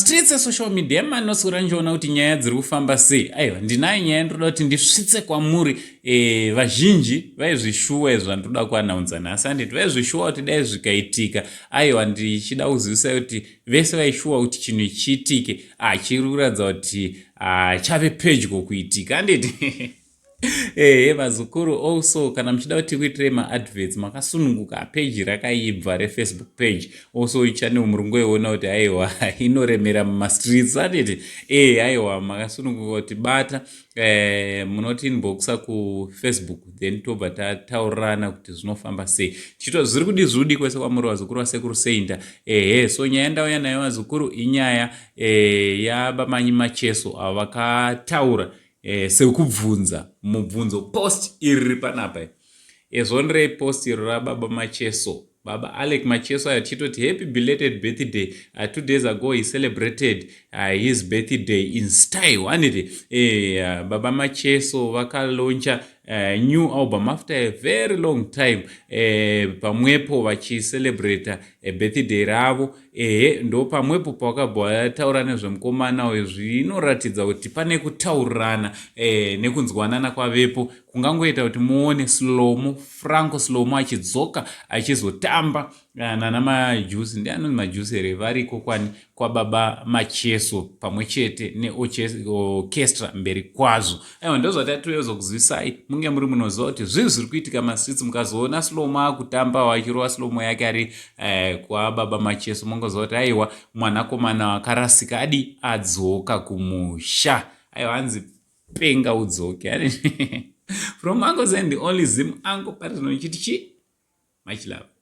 Mumastreets esocial media manoswera ndichiona kuti nyaya dziri kufamba sei. Aiwa, ndinayo nyaya ndinoda kuti ndisvitse kwamuri. Vazhinji vaizvishuwa izvo zvandinoda kuanaunza nhasi, handiti? Vaizvishuwa kuti dai zvikaitika. Aiwa, ndichida kuzivisai kuti vese vaishuwa kuti chinhu chiitike, chiri kuratidza kuti chave pedyo kuitika, handiti? Ehe, vazukuru, also kana muchida kuti tikuitirei maadverts, makasununguka. Peji rakaibva reFacebook page, also channel muri kungoiona kuti aiwa, inoremera mumastreets, handiti? Aiwa, makasununguka kuti bata munoti inboxa kuFacebook, then tobva tataurirana kuti zvinofamba sei. Tichito zviri kudi zvudi kwese kwamuri, vazukuru vaSekuru Seinda. Ehe, so nyaya ndauya nayo, vazukuru, inyaya yabamanyi Macheso avo vakataura sekubvunza mubvunzo. Post iri riri panapa, ezvonrei post iro rababa Macheso, Baba Alec Macheso ayo, tichitoti happy belated birthday. 2 days ago he celebrated his birthday in style, handiti? Baba Macheso vakalauncha new album after a very long time, pamwepo vachicelebrata birthday ravo. Ehe, ndo pamwepo pavakabva vataura nezvemukomana uyu, zvinoratidza kuti pane kutaurirana nekunzwanana kwavepo kungangoita kuti muone Slomo, Franco Slomo, achidzoka achizotamba nana Majusi. Ndianonzi Majusi here? Variko kwani kwababa Macheso pamwe chete neorchestra mberi kwazvo. Aiwa, ndozvatatoyozokuzivisai, munge muri munoziva kuti zvii zviri kuitika mastreets. Mukazoona Slomo akutamba, achirova slomo yake ari kwababa Macheso, mungoziva kuti aiwa, mwanakomana wakarasika adi adzoka kumusha. Aiwa, hanzi penga udzoke. From Uncle Zen, the only Zim uncle pari zvino, ichiti chi much love.